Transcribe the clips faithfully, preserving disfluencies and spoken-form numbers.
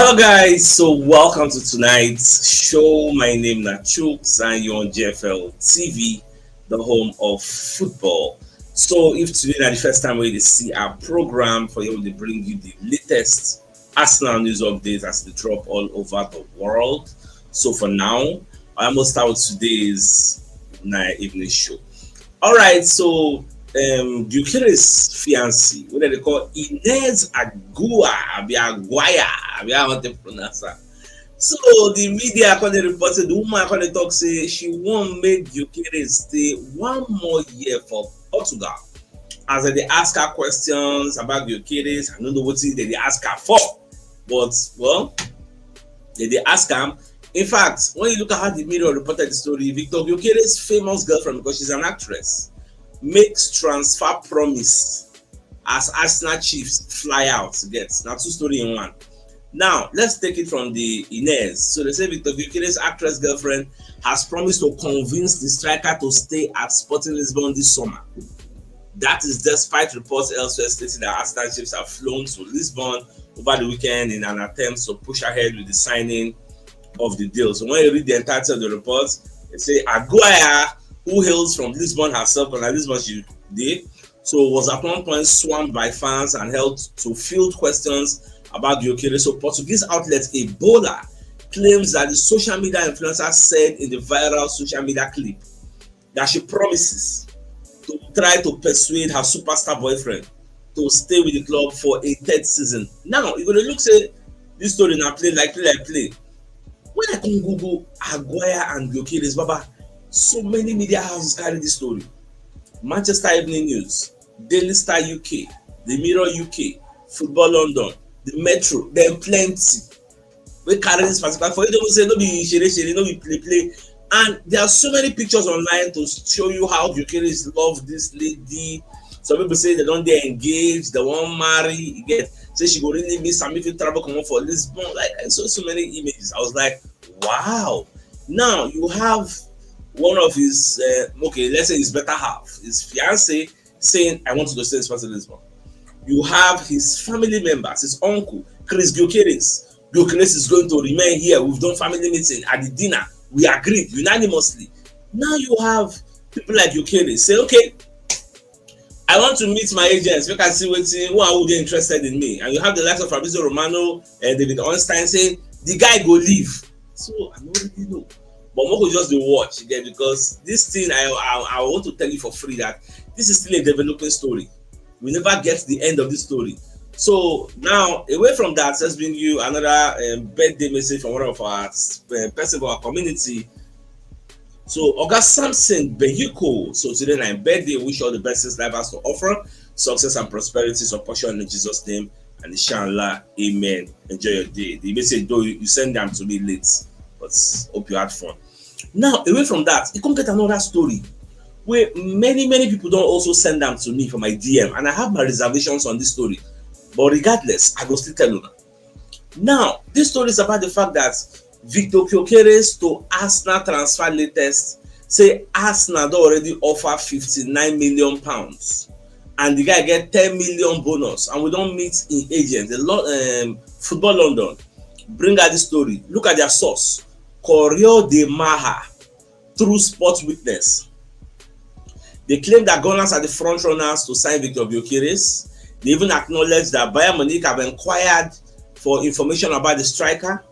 Hello, guys. So, welcome to tonight's show. My name is Chuks, and you're on J F L T V, the home of football. So, if today is the first time we see our program, for you, we bring you the latest Arsenal news updates as they drop all over the world. So, for now, I almost start with today's night evening show. All right, so um, Gyökeres fiancé, what they call Inez Agua, Abi Aguaya, Abi I want to pronounce that. So the media come dey report say the woman come dey talk say she wan make Gyökeres stay one more year for Portugal. As they dey ask her questions about Gyökeres, I don't know what they dey ask her for, but well, they dey ask am. In fact, when you look at how the Mirror reported the story, Victor Gyökeres' famous girlfriend, because she's an actress, makes transfer promise as Arsenal chiefs fly out. Get now two story in one. Now let's take it from the Inez. So they say Victor Gyökeres' actress girlfriend has promised to convince the striker to stay at Sporting Lisbon this summer. That is despite reports elsewhere stating that Arsenal chiefs have flown to Lisbon over the weekend in an attempt to push ahead with the signing of the deal. So when you read the entirety of the report, they say Aguaya, who hails from Lisbon herself, and Lisbon she did, so was at one point swarmed by fans and held to field questions about Gyökeres. So Portuguese outlet Ebola claims that the social media influencer said in the viral social media clip that she promises to try to persuade her superstar boyfriend to stay with the club for a third season. Now, you gonna look say this story now play like play like play. When I can Google Aguaya and Gyökeres, Baba, so many media houses carry this story. Manchester Evening News, Daily Star U K, The Mirror U K, Football London, The Metro, then plenty. We carry this particular for you to say no be shere shere, no be play play. And there are so many pictures online to show you how Gyökeres love this lady. Some people say they don't they engaged, they won't marry. You get say she go really miss am if you travel come for Lisbon. Like I saw so many images. I was like, wow. Now you have one of his uh, okay, let's say his better half, his fiance, saying, I want to stay in Sporting Lisbon. You have his family members, his uncle, Chris Gyökeres. Gyökeres is going to remain here. We've done family meeting at the dinner. We agreed unanimously. Now you have people like Gyökeres say, okay, I want to meet my agents. We can see what who are who they interested in me. And you have the likes of Fabrizio Romano and David Ornstein saying the guy go leave. So I don't really know. But Moko just the watch again because this thing I, I I want to tell you for free that this is still a developing story. We never get the end of this story. So now, away from that, let's bring you another um, birthday message from one of our uh, person of our community. So Oga Samson Beyiko, so today na im birthday, wish all the best life has to offer, success and prosperity is your portion in Jesus' name, and inshallah, amen. Enjoy your day. The message though you send them to me late, but hope you had fun. Now, away from that, you come get another story where many many people don't also send them to me for my D M, and I have my reservations on this story. But regardless, I go still tell you now. Now, this story is about the fact that Victor Gyökeres to Arsenal transfer latest say Arsenal don already offer fifty-nine million pounds and the guy get ten million bonus and we don't meet in agent. The lo- um, Football London bring out the story. Look at their source, Correo de Maha, through Sports Witness. They claim that Gunners are the front runners to sign Victor Gyökeres. They even acknowledge that Bayern Munich have inquired for information about the striker.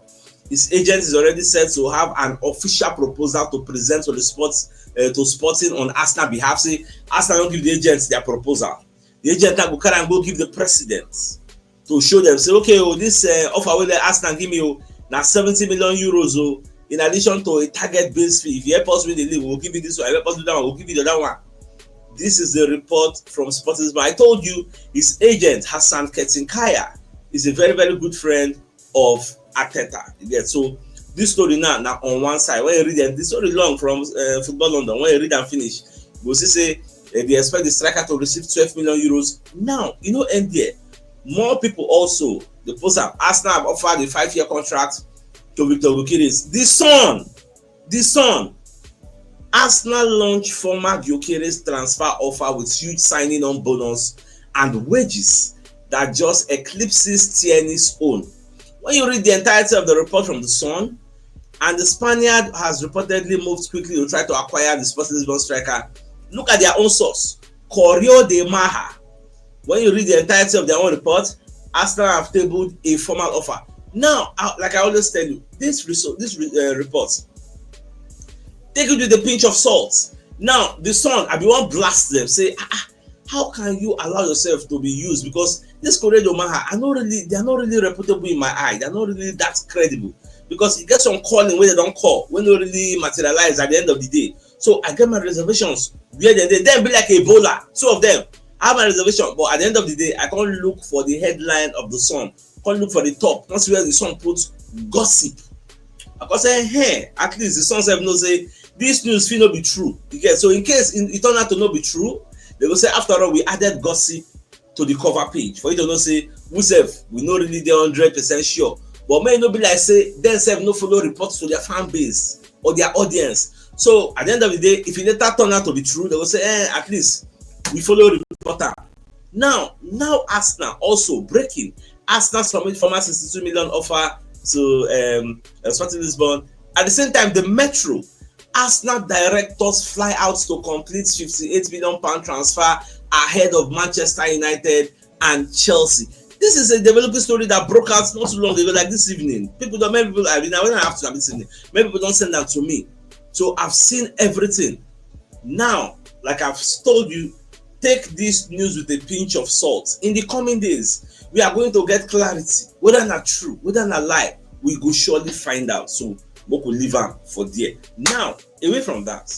His agent is already set to have an official proposal to present to the sports uh, to Sporting on Arsenal behalf. See, Arsenal don't give the agents their proposal. The agent now go carry and go give the president to show them. Say, okay, oh, this uh, offer wey the Arsenal give me, oh, na seventy million euros, oh, in addition to a target base fee. If you help us win the league, we'll give you this one. If you help us do that one, we'll give you the other one. This is the report from Sporting. But I told you, his agent Hassan Ketinkaya is a very very good friend of Arteta. You get so this story now now on one side. When you read them, this story long from uh, Football London. When you read and finish, you go see say uh, they expect the striker to receive twelve million euros. Now you know end there. More people also the post have Arsenal have offered a five-year contract to Victor Gyökeres. The son, the son. Arsenal launch former Gyökeres transfer offer with huge signing on bonus and wages that just eclipses Tierney's own. When you read the entirety of the report from the Sun, and the Spaniard has reportedly moved quickly to try to acquire the Sporting Lisbon striker. Look at their own source, Correo de Maha. When you read the entirety of their own report, Arsenal have tabled a formal offer. Now, uh, like I always tell you, this result, this uh, report, take it with a pinch of salt. Now, the Sun, I be one blast them, say, ah, ah, how can you allow yourself to be used? Because this Correo de Maha, I not really, they are not really reputable in my eye. They're not really that credible. Because you get some calling where they don't call, when they really materialize at the end of the day. So I get my reservations where they, they then be like Ebola, two of them. I have my reservation, but at the end of the day, I can't look for the headline of the Sun. Can't look for the top. That's where the Sun puts gossip. I can say, hey, at least the Sun sef know say this news fit no be true. You get, so in case in, it turn out to not be true, they go say, after all, we added gossip to the cover page for you to know say we sef, we no really dey hundred percent sure. But may no be like say dem sef no follow report to their fan base or their audience. So at the end of the day, if it later turn out to be true, they go say, eh, at least we follow report am. Now, now Arsenal also breaking. Arsenal submit formal sixty-two million offer to um, uh, Sporting Lisbon. At the same time, the Metro, Arsenal directors fly out to complete fifty-eight million pound transfer ahead of Manchester United and Chelsea. This is a developing story that broke out not too long ago, like this evening. People don't, many people, I mean, I went after this evening. Many people don't send that to me. So I've seen everything. Now, like I've told you, take this news with a pinch of salt. In the coming days, we are going to get clarity. Whether not true, whether not lie, we go surely find out. So, we could leave am for there. Now, away from that.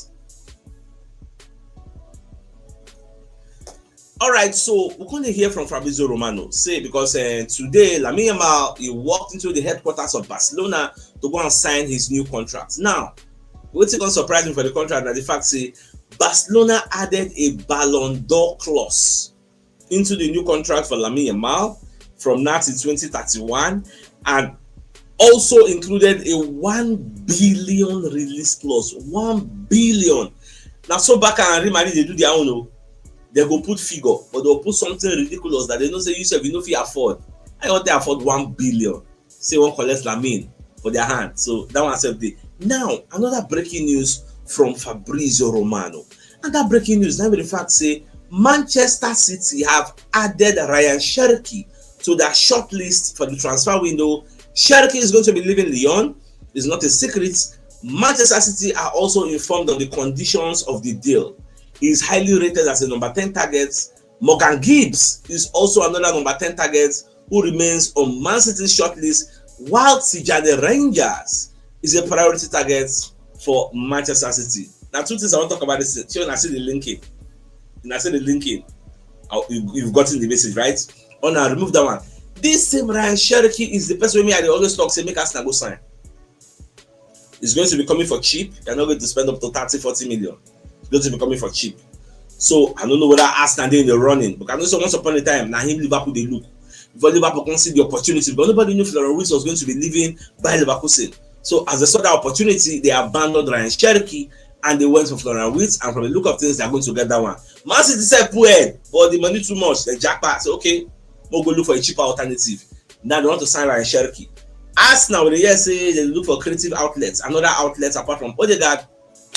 All right, so we're going to hear from Fabrizio Romano. Say, because uh, today, Lamine Yamal, he walked into the headquarters of Barcelona to go and sign his new contract. Now, what's going to surprise me for the contract that the fact say Barcelona added a Ballon d'Or clause into the new contract for Lamine Yamal from now till twenty thirty-one, and also included a one billion release clause. One billion. Now, so Barca and Real Madrid, they do their own. Oh. They go put figure, but they'll put something ridiculous that they know say you sef you no fit afford. I want to afford one billion. Say one collect Lamine for their hand. So that one sef dey. Now, another breaking news from Fabrizio Romano. And that breaking news, that be the fact say Manchester City have added Ryan Cherki to their shortlist for the transfer window. Cherki is going to be leaving Lyon. It's not a secret. Manchester City are also informed of the conditions of the deal. He is highly rated as a number ten target. Morgan Gibbs is also another number ten target who remains on Man City's shortlist, while Tijani Rangers is a priority target for Manchester City. Now, two things I want to talk about this. So, I see the linking. And I see the linking. Oh, you, you've gotten the message, right? Oh, now remove that one. This same Ryan Cherki is the person wey me I dey always talk say make Arsenal go sign. It's going to be coming for cheap. You're not going to spend up to thirty, forty million. It's going to be coming for cheap. So I don't know whether Arsenal dey in the running, but I know say once upon a time, na him Liverpool dey look. Before Liverpool come see the opportunity, but nobody knew Florian Wirtz was going to be leaving Bayer Leverkusen. So as they saw that opportunity, they abandoned Ryan Cherki and they went for Florian Wirtz. And from the look of things, they are going to get that one. Man City said, "Poor head, but the money too much." They jackpot. Say, "Okay, we'll go look for a cheaper alternative." Now they want to sign Ryan Cherki. Arsenal, we dey hear say they look for creative outlets, another outlet apart from Odegaard.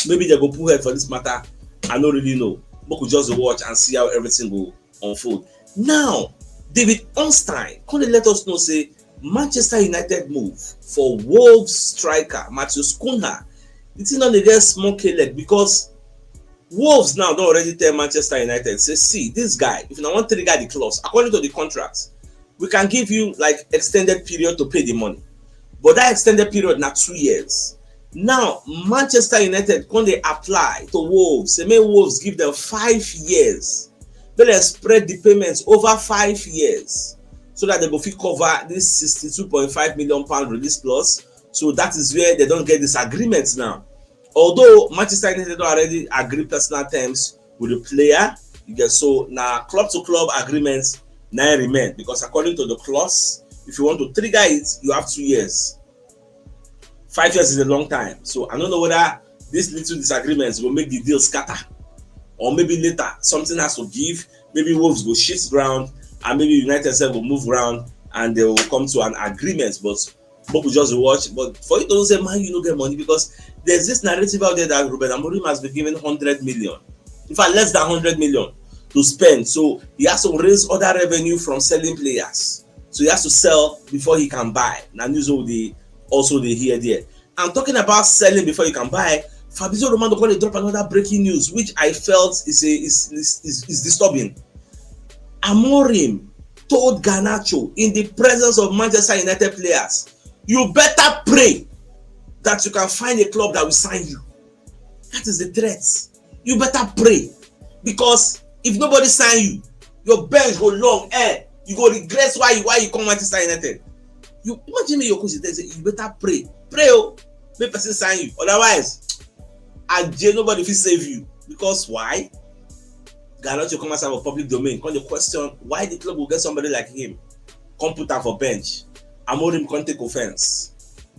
Maybe they go pull head for this matter. I don't really know. But we just watch and see how everything go unfold. Now, David Ornstein come dey let us know say Manchester United move for Wolves striker Matheus Cunha. The thing don dey get small K leg because Wolves now don already tell Manchester United say, "See, this guy, if you want trigger the clause, according to the contract, we can give you like extended period to pay the money." But that extended period na two years. Now, Manchester United come dey apply to Wolves, say make Wolves give them five years. Make dem spread the payments over five years so that they go fit cover this sixty-two point five million pound release clause. So that is where they don get disagreement now. Although Manchester United don already agree personal terms with the player, you get, so na club to club agreement na remain, because according to the clause, if you want to trigger it, you have two years. Five years is a long time. So I don't know whether these little disagreements will make the deal scatter, or maybe later something has to give. Maybe Wolves go shift ground, and maybe United sef go move ground and they will come to an agreement. But people just watch. But for you to say Man U no get money, because there's this narrative out there that Ruben Amorim has been given hundred million, in fact, less than hundred million to spend. So he has to raise other revenue from selling players. So he has to sell before he can buy. Now news will dey also dey hear there. And talking about selling before you can buy, Fabrizio Romano come dey drop another breaking news, which I felt is a is is is, is disturbing. Amorim told Garnacho in the presence of Manchester United players, "You better pray that you can find a club that will sign you." That is the threat. "You better pray, because if nobody sign you, your bench go long, eh? You go regret why you why you come Manchester United." You imagine me, your coach dey say, "You better pray, pray, oh, make person sign you. Otherwise, Aje, nobody fit save you." Because why? Garnacho come outside for public domain, come dey question why the club will get somebody like him, come put am for bench. Amorim come take offense.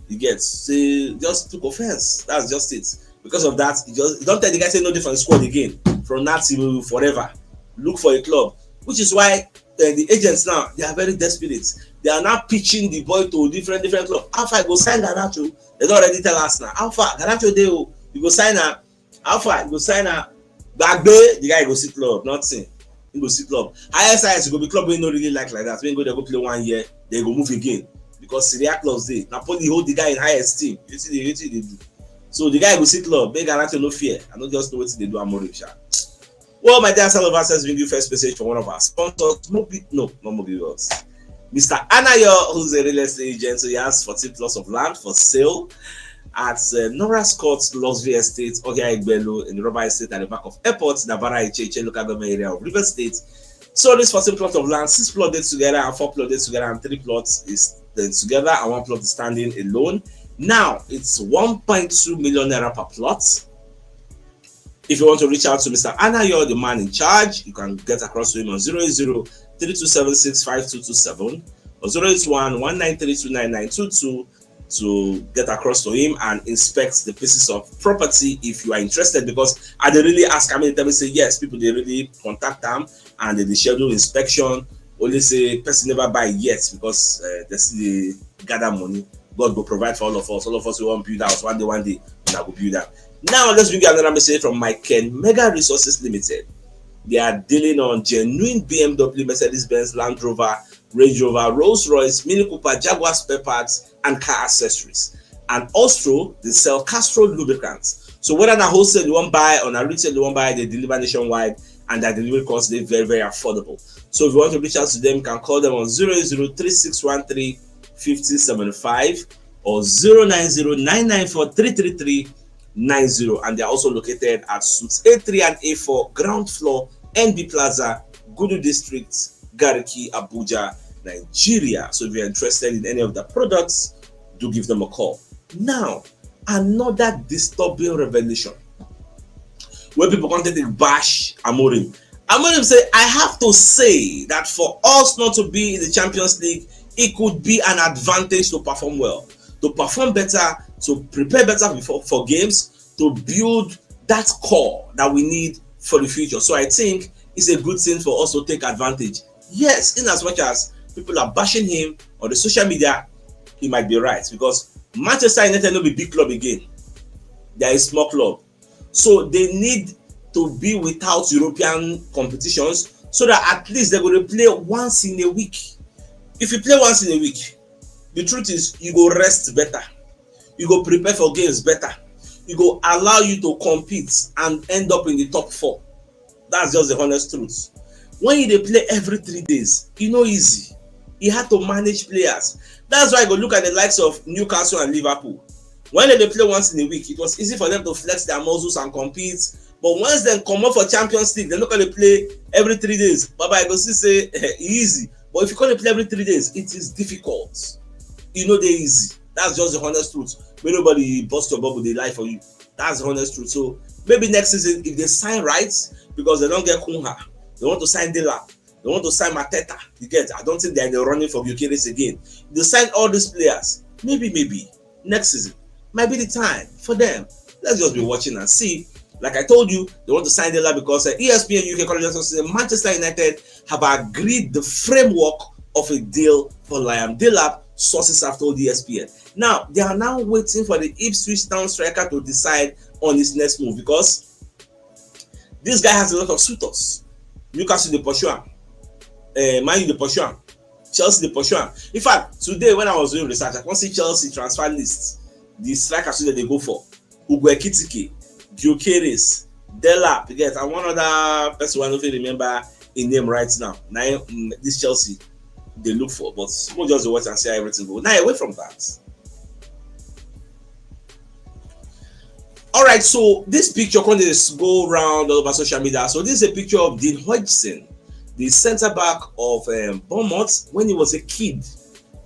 You get, say, just took offense. That's just it. Because of that, he just he don't tell the guy say no different squad again. From now till forever, look for a club. Which is why uh, the agents now, they are very desperate. They are now pitching the boy to different different club. How far he go sign Garnacho? They don't already tell us now. How far Garnacho dey? Oh, you go sign am. How far you go sign am? Gbagbe, the guy go see club, nothing. He go see club. Highest highest go be club wey no really like like that. When go there go play one year, they go move again, because Serie A clubs dey. Napoli hold the guy in high esteem. Wetin dey wetin dey do? So the guy go see club. Make Garnacho no fear. I no just know wetin dey do Amorim sha. Well, my dear, all of us has been the first message from one of our sponsors. Mobi, no, not Mobi Works. Mister Anayo, who's a real estate agent, so he has fourteen plots of land for sale at uh, Norris Court Luxury Estate, Ohia Igbelu, in the Rubber Estate at the back of Airport, Nabara Icheche local government area of River State. So this fourteen plot of land, six plot dey together and four plot dey together and three plots is then together and one plot is standing alone. Now it's one point two million naira per plot. If you want to reach out to Mister Anayo, the man in charge, you can get across to him on zero eight zero three two seven six five two two seven or zero eight one one nine three two nine nine two two to get across to him and inspect the pieces of property if you are interested. Because I dey really ask, I mean, tell me say yes, people dey really contact am and they dey schedule inspection. Only say person never buy yet because uh, they still dey gather money. God go provide for all of us. All of us we wan build house one day, one day, una go build am. Now let's bring you another message from my Ken Mega Resources Limited. They are dealing on genuine B M W, Mercedes-Benz, Land Rover, Range Rover, Rolls-Royce, Mini Cooper, Jaguar spare parts, and car accessories. And also, they sell Castrol lubricants. So whether na wholesale you wan buy or na retail you wan buy, they deliver nationwide, and their delivery cost dey very, very affordable. So if you want to reach out to them, you can call them on zero eight zero three six one three fifty seventy-five or zero nine zero nine nine four three three three nine zero. And they are also located at Suites A three and A four, ground floor, N B Plaza, Gudu District, Garki, Abuja, Nigeria. So if you're interested in any of the products, do give them a call. Now, another disturbing revelation wey people come take dey bash Amorim. Amorim say, "I have to say that for us not to be in the Champions League, it could be an advantage to perform well, to perform better, to prepare better before, for games, to build that core that we need for the future. So I think it's a good thing for us to take advantage." Yes, in as much as people are bashing him on the social media, he might be right, because Manchester United no be big club again. They are a small club. So they need to be without European competitions so that at least they go dey play once in a week. If you play once in a week, the truth is you go rest better. You go prepare for games better. You go allow you to compete and end up in the top four. That's just the honest truth. When you dey play every three days, e no easy. E hard to manage players. That's why you go look at the likes of Newcastle and Liverpool. When they dey play once in a week, it was easy for them to flex their muscles and compete. But once dem comot for Champions League, dem no come dey play every three days. Baba, I go see say e easy. But if you come dey play every three days, it is difficult. E no dey easy. That's just the honest truth. Make nobody burst your bubble, dey lie for you. That's the honest truth. So maybe next season, if they sign right, because they don't get Kunha, they want to sign Dela, they want to sign Mateta. You get? I don't think they're in the running for Gyökeres again. They sign all these players. Maybe, maybe next season might be the time for them. Let's just be watching and see. Like I told you, they want to sign Dela because uh, E S P N U K currently says Manchester United have agreed the framework of a deal for Liam Delap, sources have told E S P N. Now, they are now waiting for the Ipswich Town striker to decide on his next move, because this guy has a lot of suitors. Newcastle dey pursue am, uh, Man U dey pursue am, Chelsea dey pursue am. In fact, today when I was doing research, I come see Chelsea transfer list. The strikers wey dem dey go for: Ugo Ekitike, Gyökeres, Delap, you get, and one other person wey I no fit remember im name right now. Na im, mm, this Chelsea dey look for, but we just dey watch and see how everything go. Now, away from that, all right, so this picture come dey s-, go round all over social media. So this is a picture of Dean Hodgson, the centre back of, um, Bournemouth. When he was a kid,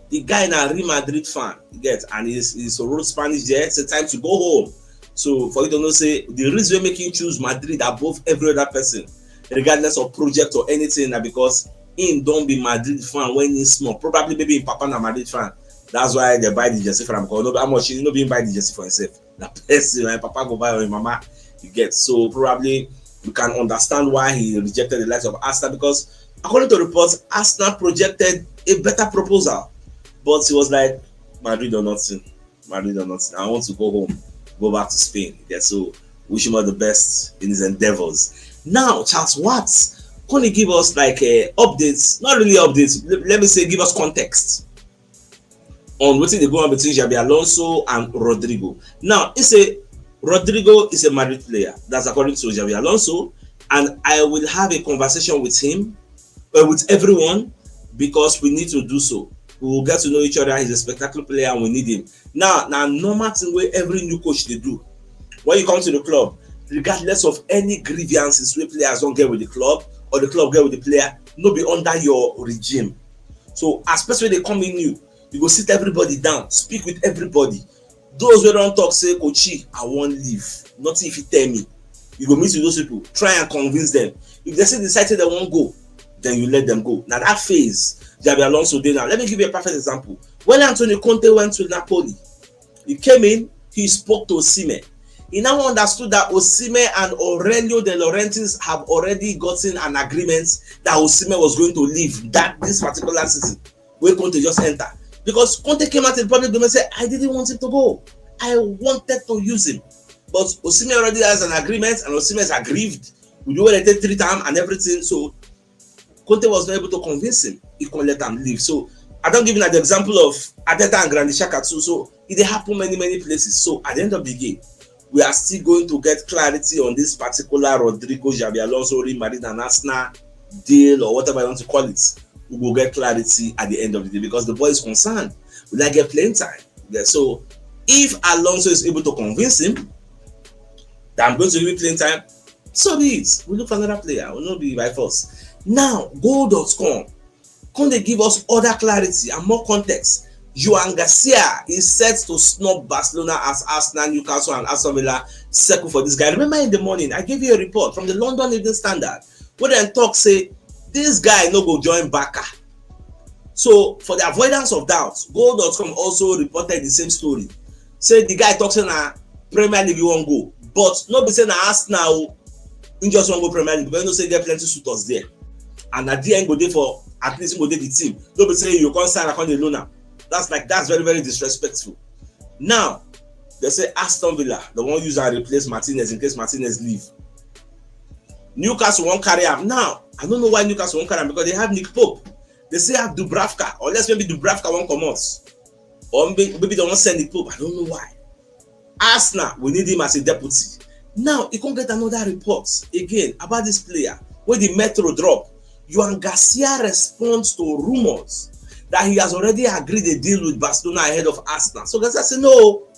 the guy na Real Madrid fan, you get, and he's, he's a real Spanish there. It's a time to go home. So for you to know, say the reason wey make him choose Madrid above every other person, regardless of project or anything, na because him don be Madrid fan when he small. Probably maybe him papa na Madrid fan. That's why dem buy the jersey for am. Because no, how much, no be him buy the jersey for himself. Na person, na him papa go buy or him mama, you get. So probably you can understand why he rejected the likes of Arsenal, because according to reports, Arsenal projected a better proposal, but he was like, "Madrid or nothing, Madrid or nothing. I want to go home, go back to Spain." Yeah, so wish him all the best in his endeavors. Now, Charles Watts, can you give us, like, uh, updates? Not really updates. Let, let me say, give us context on wetin dey go on between Xabi Alonso and Rodrygo. Now, he say Rodrygo is a Madrid player. That's according to Xabi Alonso. "And I will have a conversation with him, uh, with everyone, because we need to do so. We will get to know each other. He's a spectacular player and we need him." Now, na normal thing wey every new coach dey do. When you come to the club, regardless of any grievances wey players don get with the club or the club get with the player, no be under your regime. So as person wey dey come in new, you go sit everybody down, speak with everybody. Those wey don talk say, "Coachy, I wan leave," nothing you fit tell me. You go meet with those people, try and convince them. If they say, decide say they wan go, then you let them go. Na that phase Xabi Alonso dey now. Let me give you a perfect example. When Antonio Conte went to Napoli, he came in, he spoke to Osimhen. He now understood that Osimhen and Aurelio De Laurentiis have already gotten an agreement that Osimhen was going to leave that, this particular season wey Conte just enter. Because Conte came out in public domain and said, "I didn't want him to go. I wanted to use him." But Osimhen already has an agreement, and Osimhen is aggrieved with the way dem take treat am and everything. So Conte was not able to convince him. He couldn't let him leave. So I don give you the example of Arteta and Granit Xhaka too. So it dey happen many, many places. So at the end of the game, we are still going to get clarity on this particular Rodrygo, Xabi Alonso, Real Madrid and Arsenal deal, or whatever you want to call it. We go get clarity at the end of the day because the boy is concerned. Will I get playing time? Yeah, so if Alonso is able to convince him that I'm going to give you playing time, so be it. We look for another player. Will not be by force. Now, goal dot com come dey give us other clarity and more context. Joan Garcia is set to snub Barcelona as Arsenal, Newcastle and Aston Villa circle for this guy. Remember in the morning, I gave you a report from the London Evening Standard wey dem talk say this guy no go join Barca. So for the avoidance of doubt, goal dot com also reported the same story. Say the guy talk say na Premier League he wan go, but no be say na Arsenal o, he just wan go Premier League, but you know say e get plenty suitors there, and na there he go dey for, at least he go dey the team. No be say you come sign and come dey loan am. That's like, that's very, very disrespectful. Now, they say Aston Villa, they wan use and replace Martinez in case Martinez leave. Newcastle wan carry am. Now, I don't know why Newcastle wan carry am, because they have Nick Pope. They say have Dubravka, unless maybe Dubravka wan comot, or maybe, maybe they wan send Nick Pope. I don't know why. Arsenal, we need him as a deputy. Now, e come get another report again about this player wey the Metro drop. Joan Garcia responds to rumors that he has already agreed a deal with Barcelona ahead of Arsenal. So Garcia say, "No,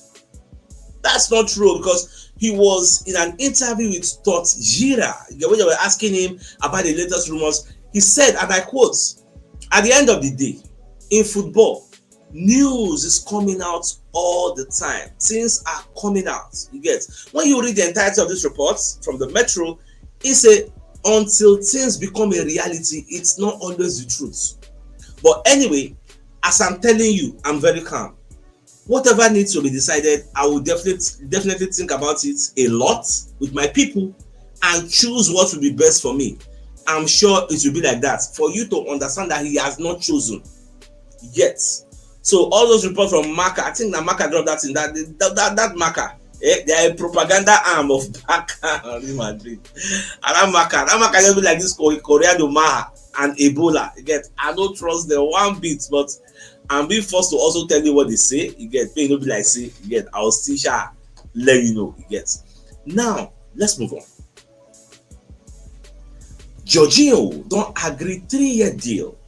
that's not true," because he was in an interview with Todd Gira, when they were asking him about the latest rumors. He said, and I quote, "At the end of the day, in football, news is coming out all the time. Things are coming out." You get? When you read the entirety of this report from the Metro, it's a, "Until things become a reality, it's not always the truth." But anyway, as I'm telling you, I'm very calm. Whatever needs to be decided, I will definitely, definitely think about it a lot with my people and choose what will be best for me. I'm sure it will be like that for you to understand that he has not chosen yet. So all those reports from Marca, I think that Marca dropped that thing, that that, that, that Marca, eh, they are a propaganda arm of Barca and Real Madrid. And that Marca, that Marca just be like this Korea do Maha and Ebola. You get, I don't trust them one bit, but I'm being forced to also tell you what they say. You get, pay no be like say, you get, I'll still share, let you know. You get. Now let's move on. Jorginho don't agree three-year deal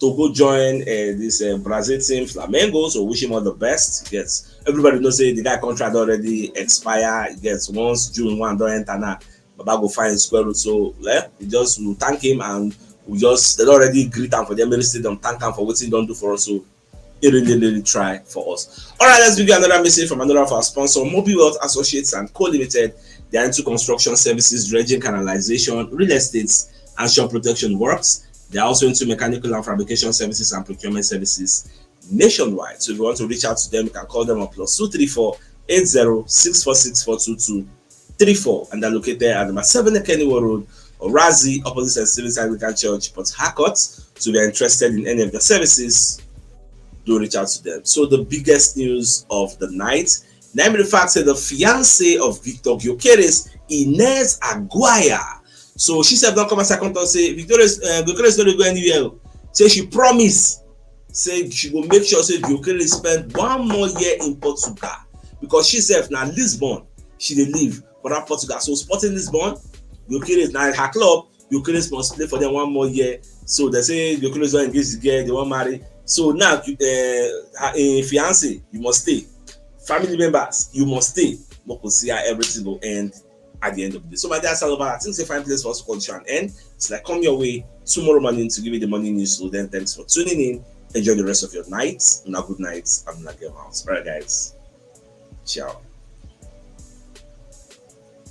to go join uh, this uh, Brazil team Flamengo. So wish him all the best. Yes, everybody knows say the guy contract already expire. Yes, once June one don't enter now, Baba go find square root. So yeah, we just will thank him and we just they already greet him for the Emirates Stadium, thank him for what he don't do for us. So he really, really try for us. All right, let's give you another message from another of our sponsor, Mobile Wealth Associates and Co Limited. They are into construction services, dredging, canalization, real estates, and shore protection works. They are also into mechanical and fabrication services and procurement services nationwide. So if you want to reach out to them, you can call them on plus two three four eight zero six four six four two two three four, and they're located at number seven Ekeniwo Road, Orazi, opposite Saint Stephen's Anglican Church, Port Harcourt. So if you're interested in any of the services, do reach out to them. So the biggest news of the night, namely the fact that the fiance of Victor Gyokeres, Inez Aguaya. So she said, don't come as I come to say, Victoria's, uh, Gyokeres don't go anywhere. Say she promise. Say she go make sure say Gyokeres spend one more year in Portugal. Because she said now Lisbon, she dey live for that Portugal. So Sporting Lisbon, Gyokeres now her club, Gyokeres must play for them one more year. So they say Gyokeres don't engage the girl, they won't marry. So now, uh, her uh, fiance, you must stay. Family members, you must stay. We could see how everything will end at the end of the day. So my dear Salova, I think it's a fine place for us to call the show and end. It's like come your way tomorrow morning to give you the morning news. So then thanks for tuning in. Enjoy the rest of your night. Now good night. I'm Nagel House. All right, guys. Ciao.